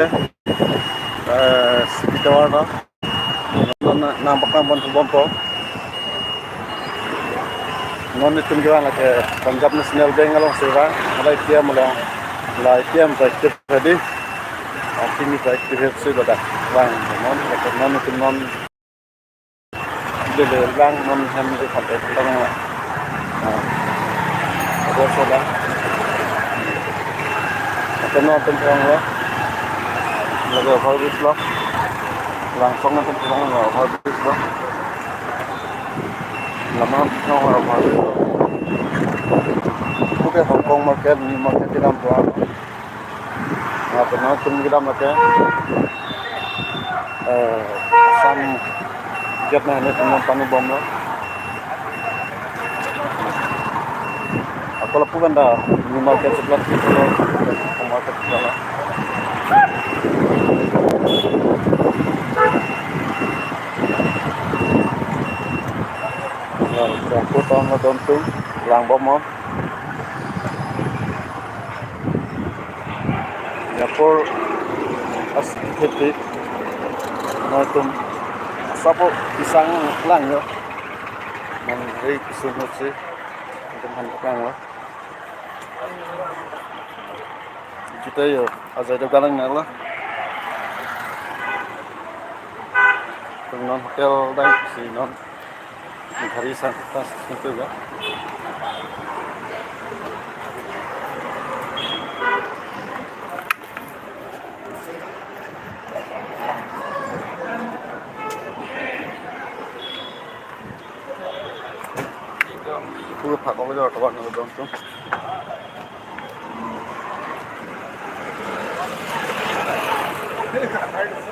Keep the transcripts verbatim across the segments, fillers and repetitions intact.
Eh, city tower lo. Non nangpaklang pon thubom po. Non netum kevang lake Punjab National Bank alongsi vang. Hala A T M lo. La A T M ta active hedi. Arti ni ta active si lo dak. Vang non, non netum non Dele lang non hem di kontak tang. Ah. Ado soda. Ate non tum tang lo. Lake overbridge lo. Langsong non tum tang lo overbridge lo. Lama non overbridge lo. Oke, Hong Kong market, new market kedam doang. Lapen non tum kedam lake, eh, Assam gate nangtum non panu bomlo. Ako lapu kan dak new market sebelah situ lo, market sebelah. Ya, ya, aku tahu nonton tuh, lang bom mo. Yapor as kheti nangtum sapo isang lang yo. Nang rei kusum hotse nangtum han lang lo. Kita yo, ajai do galang nang lo. Tum non hotel dai si non. Gari sang pas itu ya. Puro phak olo jor tobar nang dong tum.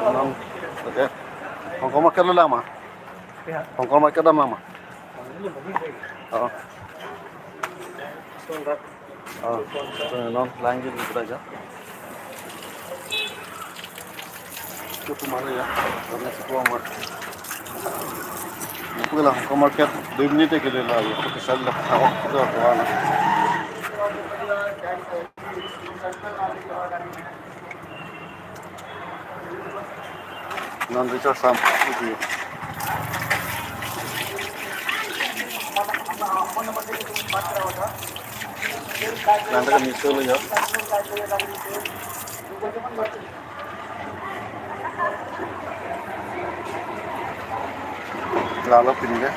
Nang, oke. Hong Kong market lo lang ma? Hong Kong market kedam lang ma? Oh. Oh, non lang gitu aja. Cukup mana ya? Karena cukup amat. Aku lah Hong Kong market dua menit aja lah. Aku kesal lah. Aku tu aku mana? Non Richard Sam, itu. Nanti kami solo ya. Lalu pindah.